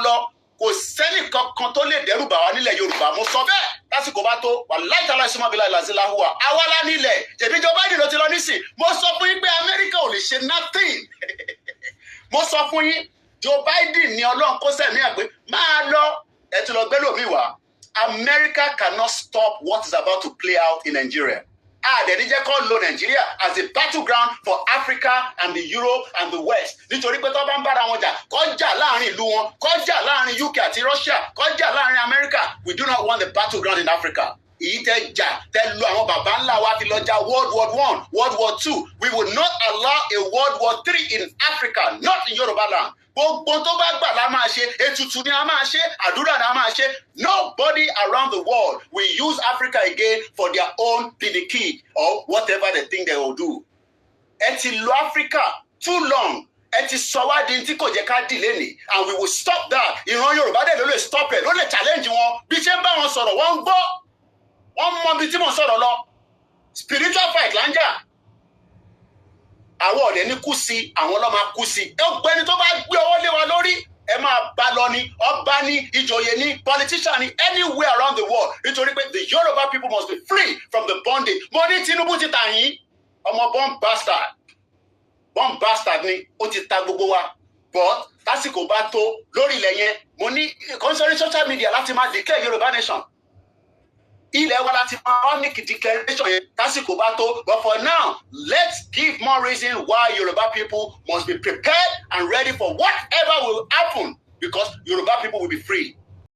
lọ. Kò sẹ́nì kankan tó lè dẹ́rù bà wá nílẹ̀ Yorùbá. Mo sọ bẹ́ẹ̀, lásìkò bá tó wà láìtàlá ìsúnmọ́bílà ìlàsíláhùwà àwa lá nílẹ̀. Ṣèbí Joe Biden ló ti lọ nísìn. Mo sọ fún yín pé Amẹ́ríkà ò lè ṣe nothing. Mo sọ fún yín, Joe Biden ní Ọlọ́run kó sẹ̀mí ẹ̀ pé máa lọ, ẹ̀ tún lọ gbé lómi wá. America cannot stop what is about to play out in Nigeria. Àdẹ̀ní jẹ́ kó lo Nigeria as a battleground for Africa and the Europe and the West, nítorí pé tó bá ń bára wọn jà, kó jà láàrin ìlú wọn, kó jà láàrin UK àti Russia, kó jà láàrin America. We do not want the battleground in Africa. Èyí tẹ jà, tẹ lu àwọn baba ńlá wa fi lọ jà World War I, World War II, we will not allow a World War III in Africa, not in Yoruba land. Gbogbo tó bá gbà la máa ṣe. Ètùtù ni a máa ṣe, àdúrà ni a máa ṣe. Nobody around the world will use Africa again for their own pidiki or whatever they think they will do. Ẹ ti lo Africa too long. Ẹ ti sọ wá di tí kò jẹ́ ká dì lénìí, and we will stop that. Ìran Yorùbá dẹ̀ ló lè stop ẹ̀, ló lè challenge wọn. Bí ṣe ń bá wọn sọ̀rọ̀, wọ́n ń gbọ́, wọ́n mọ ibi tí mò ń sọ̀rọ̀ lọ. Spiritual fight là ń jà. Àwọn ọ̀dẹ̀ ní kú sí, àwọn ọlọ́mọ kú sí. Ọgbẹ́ni tó bá gbé ọwọ́ lé wa lórí, ẹ máa bá lọ ní ọba ní ìjòyè ní politician ní anywhere around the world, nítorí pé the Yoruba people must be free from the bondage. Mo ní Tinubu ti tà yín, ọmọ born bastard, born bastard ni. Ó ti ta gbogbo wa. But tásìkò bá tó lórí ilẹ̀ yẹn, mo ní kọ́nsọ́rí social media láti máa declare Yorùbá nation. Ilẹ̀ wa láti máa wá make declaration yẹn tásìkò bá tó. But for now, let's give more reason why Yoruba people must be prepared and ready for whatever will happen, because Yoruba people will be free.